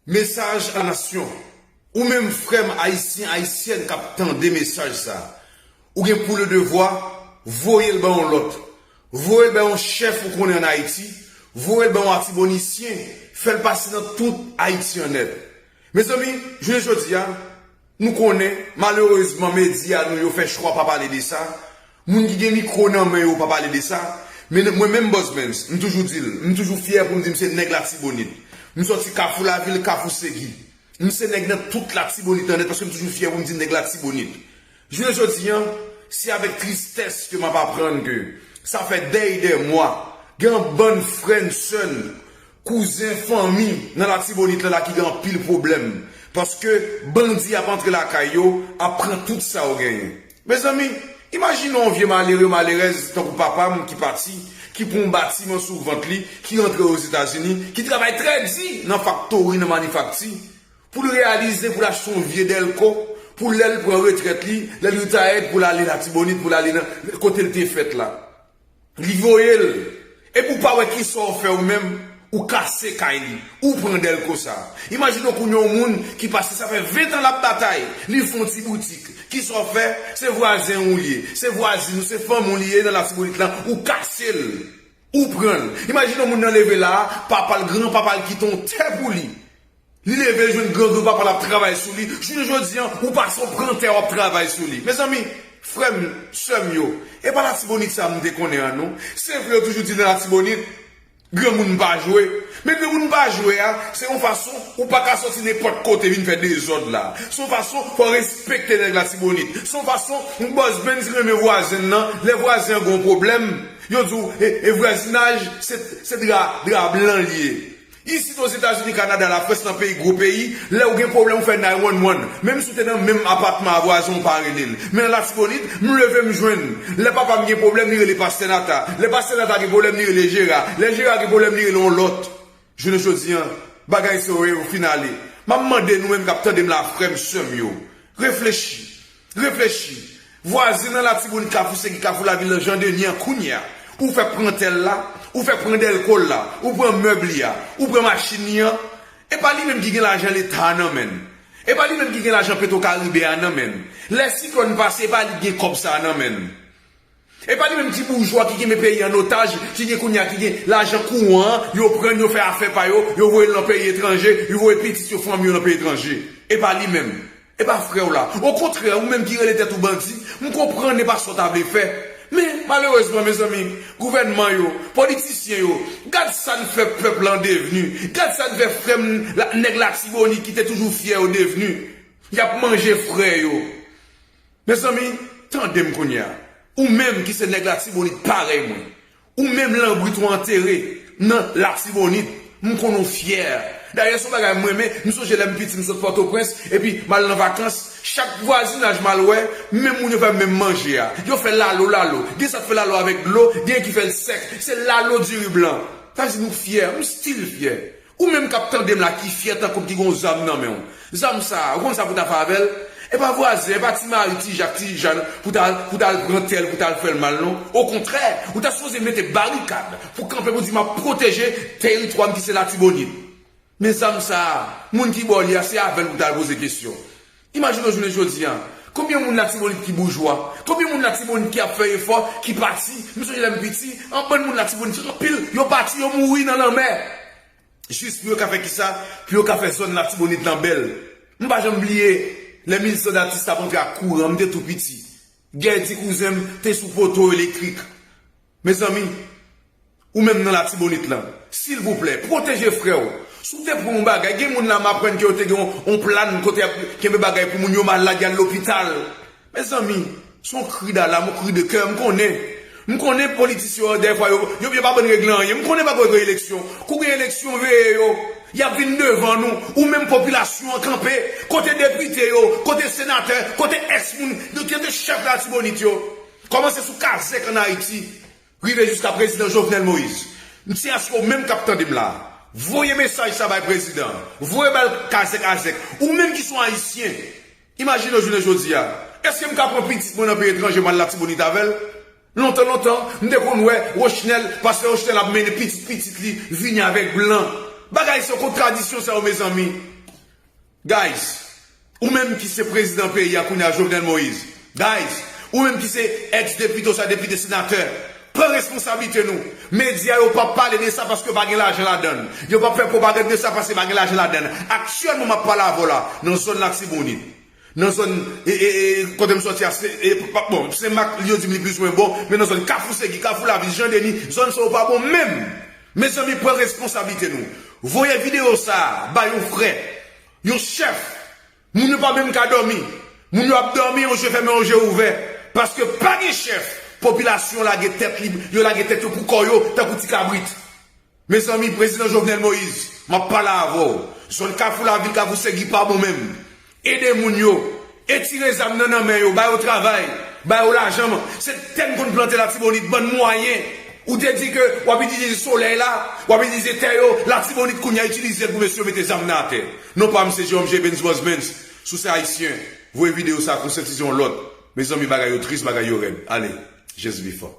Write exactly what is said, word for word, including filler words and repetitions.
Mesaj a nasyon. Ou menm frè m ayisyen, ayisyèn k ap tande mesaj sa, ou gen pou le devwa voye l ba yon lòt. Voye l ba yon chèf ou konnen ann Ayiti. Voye l ba yon atibonisyen. Fè l pase nan tout Ayiti an nèt. Mezanmi, jounen jodi a, nou konnen, malerezman, medya nou yo fè chwa pa pale de sa. Moun ki gen mikwo nan men yo pa pale de sa. Men mwen menm, Bòs Benz, m toujou di l, m toujou fyè pou m di m se nèg Latibonit. M sòti Kafou Lavil, Kafou Segi. M se nèg nan tout Latibonit an nèt paske m toujou fyè pou m di nèg Latibonit. Jounen jodi a, se avèk tristès ke m ap aprann ke sa fè dèy dè mwa, gen yon bann frè n, sè n, kouzen, fanmi nan Latibonit lan la ki gen anpil pwoblèm. Paske bandi ap antre lakay yo, ap pran tout sa yo genyen. Mezanmi, imajine yon vye malere, malerèz tankou papa m ki pati, ki pran yon batiman sou vant li, ki rantre Ozetazini, ki travay trè di nan faktori, nan manifakti, pou l reyalize pou l achte yon vye dèlko, pou lè l pran retrèt li, lè l retayèd, pou l ale Latibonit, pou l ale nan kote l te fèt la. Li voye l. Epi w pa wè kisa w fè ou menm, ou kase kay li, ou pran dèlko sa. Imajine w kounye a yon moun ki pase, sa fè ven tan l ap batay, li fè yon ti boutik. Kisa w fè? Se vwazen w li ye, se vwazin ou, se fanmi w li ye nan Latibonit lan, ou kase l, ou pran l. Imajine yon moun nan leve la a, papa l, gran papa l kite yon tè pou li. Li leve, l jwenn gran gran papa l ap travay sou li. Jounen jodi a, ou pase, w pran tè, w ap travay sou li. Mezanmi, frè m, sè m yo, e pa Latibonit sa m te konnen an non. Se vre, yo toujou di nan Latibonit, granmoun pa jwe. Men granmoun pa jwe a, se yon fason ou pa ka sòti nenpòt kote vin fè dezòd la. Se yon fason fò w respekte nèg Latibonit. Se yon fason yon Bòs Benz renmen vwazen l nan. Lè vwazen an gen yon pwoblèm, yo di w, e, e vwazinaj, se, se dra, dra blan li ye. Isit Ozetazini, Kanada, Lafrans, nan peyi, gwo peyi, lè ou gen pwoblèm, ou fè nine one one. Menm si w te nan menm apatman a vwazen, ou pa rele l. Men nan Latibonit, m leve, m jwenn. Lè papa m gen pwoblèm, li rele pastè Nata. Lè pastè Nata gen pwoblèm, li rele Jera. Lè Jera gen pwoblèm, li rele yon lòt. Jounen jodi a, bagay sa yo fin ale. M ap mande nou menm k ap tande m la, frè m, sè m yo, reflechi. Reflechi. Vwazen nan Latibonit, Kafou Segi, Kafou Lavil, nan Jan Deni an kounye a, ou fè pran tè l la, ou fè pran dèlko l la, ou pran mèb li a, ou pran machin li an. E pa li menm ki gen lajan Leta a nan men l. E pa li menm ki gen lajan Petwokaribe a nan men l. Lè siklòn pase, e pa li ki gen kòb sa a nan men l. E pa li menm ti boujwa ki kenbe peyi an otaj, ki gen kounye a, ki gen lajan kouran an, yo pran l, yo fè afè pa yo, yo voye l nan peyi etranje, yo voye pitit yo, fanmi yo nan peyi etranje. E pa li menm. E pa frè w la. Okontrè, ou menm ki rele tèt ou bandi, m konprann e pa sa w ta vle fè. Men, malerezman, mezanmi, gouvènman yo, politisyen yo, gad sa n fè pèp lan devni, gad sa n fè frè m la, nèg Latibonit ki te toujou fyè yo devni. Y ap manje frè yo. Mezanmi, tande m kounye a. Ou menm ki se nèg Latibonit parèy mwen, ou menm lanbrit ou antere nan Latibonit, m konnen w fyè. Dayè, se yon bagay m renmen. M sonje lè m piti, m sot Pòtoprens, epi m al nan vakans. Chak vwazinaj m al wè, menm moun yo fè menm manje a. Yo fè lalo, lalo. Gen sa k fè lalo avèk dlo, gen ki fè l sèk. Se lalo diri blan. Sa vle di nou fyè. M still fyè. Ou menm k ap tande m la ki fyè tankou m ki gen yon zam nan men w. Zam sa a, ou konn sa pou w ta fè avè l? E pa vwazen, e pa ti Mari, ti Jak, ti Jan pou w ta, pou w ta al pran tè l, pou w ta al fè l mal non. Okontrè, ou ta sipoze mete barikad pou w kanpe pou w di m ap pwoteje teritwa m ki se Latibonit. Men zam sa a, moun ki ba w li a, se avè l pou w ta al poze kesyon. Imajine w jounen jodi a, konbyen moun Latibonit ki boujwa? Konbyen moun Latibonit ki ap fè efò, ki pati? M sonje lè m piti, yon bann moun Latibonit, anpil, yo pati, yo mouri nan lanmè. Jis pou yo ka fè kisa? Pou yo ka fè zòn Latibonit lan bèl. M pa janm bliye, lè Milsan Datis t ap antre ak kouran, m te tou piti. Gèdi kouzen m te sou poto elektrik. Mezanmi, ou menm nan Latibonit lan, silvouplè, pwoteje frè w. Si w te pran yon bagay, gen moun la m aprann ke yo te gen yon, yon plan kote y ap kenbe bagay pou moun yo malad, y al lopital. Mezanmi, se yon kri dalam, yon kri de kè, m konnen. M konnen politisyen yo, dèfwa, yo, yo, yo pa bann regle anyen. M konnen pa gen eleksyon. Kou gen eleksyon, veye yo. Y ap vin devan nou. Ou menm popilasyon an kanpe. Kote depite yo, kote senatè, kote èks moun, kote chèf Latibonit yo. Kòmanse sou kazèk ann Ayiti, rive jiska prezidan Jovenel Moïse. M ti aske ou menm k ap tande m la, voye mesaj sa bay prezidan. Voye ba l kazèk azèk. Ou menm ki se yon ayisyen, imajine w jounen jodi a. Èske m ka pran pitit mwen nan peyi etranje, m al Latibonit avè l? Lontan, lontan, m te konn wè Rochnel, pastè Rochnel ap mennen pitit pitit li vini avèk blan. Bagay se kontradisyon sa yo, mezanmi. Guys, ou menm ki se prezidan peyi a kounye a, Jovenel Moïse. Guys, ou menm ki se ex depite, oswa depite, senatè, pran responsablite nou. Medya yo p ap pale de sa paske pa gen lajan ladan l. Yo p ap fè pwopagann de sa paske pa gen lajan ladan l. Aktyèlman, m ap pale avè w la, nan zòn Latibonit, nan zòn, e, e, e, kote m sòti a, se, e, pa, bon, Senmak, yo di m li plizoumwen bon, men nan zòn Kafou Segi, Kafou Lavil, Jan Deni, zòn sa yo pa bon menm. Mezanmi, pran responsablite nou. Voye videyo sa a ba yon frè, yon chèf. Moun yo pa menm ka dòmi. Moun yo ap dòmi, yon je fèmen, yon je ouvè. Paske pa gen chèf, popilasyon lage tèt li, yo lage tèt yo pou kò yo, tankou ti kabrit. Mezanmi, prezidan Jovenel Moïse, m ap pale avè w. Zòn Kafou Lavil, Kafou Segi pa bon menm. Ede moun yo. Etire zam nan nan men yo, ba yo travay, ba yo lajan. Se tè n konn plante Latibonit, ban n mwayen. Ou te di ke w ap itilize solèy la, w ap itilize tè yo, Latibonit kounye a itilize l pou mesye yo mete zam nan atè. Non pa m se Jérôme J. Benz Boss Benz, sou se ayisyen. Voye videyo sa a, konsyantize yon lòt. Mezanmi, bagay yo tris, bagay yo rèd. Ale, just be fun.